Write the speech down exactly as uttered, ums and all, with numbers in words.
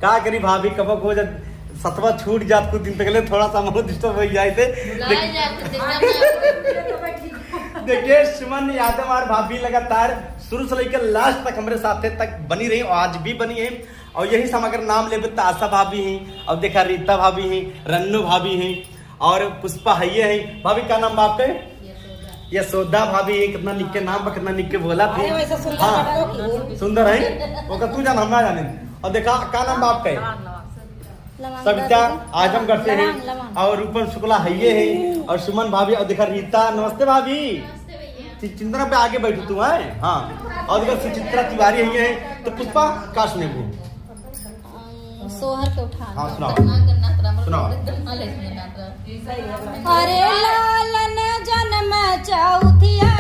का करी भाभी, कबो को जब सतवा छूट जात कुछ दिन तक ले, थोड़ा सा हमहू disturb होइ जाए थे। भुलाए जात थे, देखा ना। देखिए, सुमन यादव और भाभी लगातार शुरू से लेकर last तक हमरे साथे तक बनी रही और आज भी बनी है। और यही से हम अगर नाम लेबे तो आशा भाभी हैं, और देखा रीता भाभी हैं, रन्नू भाभी हैं, और पुष्पा है, ये है। भाभी, का नाम बा आपके? यशोदा। यशोदा भाभी है। कितना निक के नाम बा, कितना निक के बोला थे। अरे, वैसे सुंदर हाँ। बा, ओके। सुंदर है, ओकर तू जान, हम ना जाने। और देखा, का नाम बा आपके? लवांग, लवांग। लवांग सविता, दीदी। आजमगढ़ से है। लवांग, लवांग। और रूपम शुक्ला है, ये है। और सुमन भाभी, और देखा रीता, नमस्ते भाभी। नमस्ते भैया। चि-, चिंतना पे आगे बैठो तू, है? हाँ। और देखा सुचित्रा तिवारी है, ये है। तो पुष्पा, का सुनेबू? अम, सोहर के उठान। हाँ, सुनाओ। सुनाओ। अरे लालन जनम चौथिया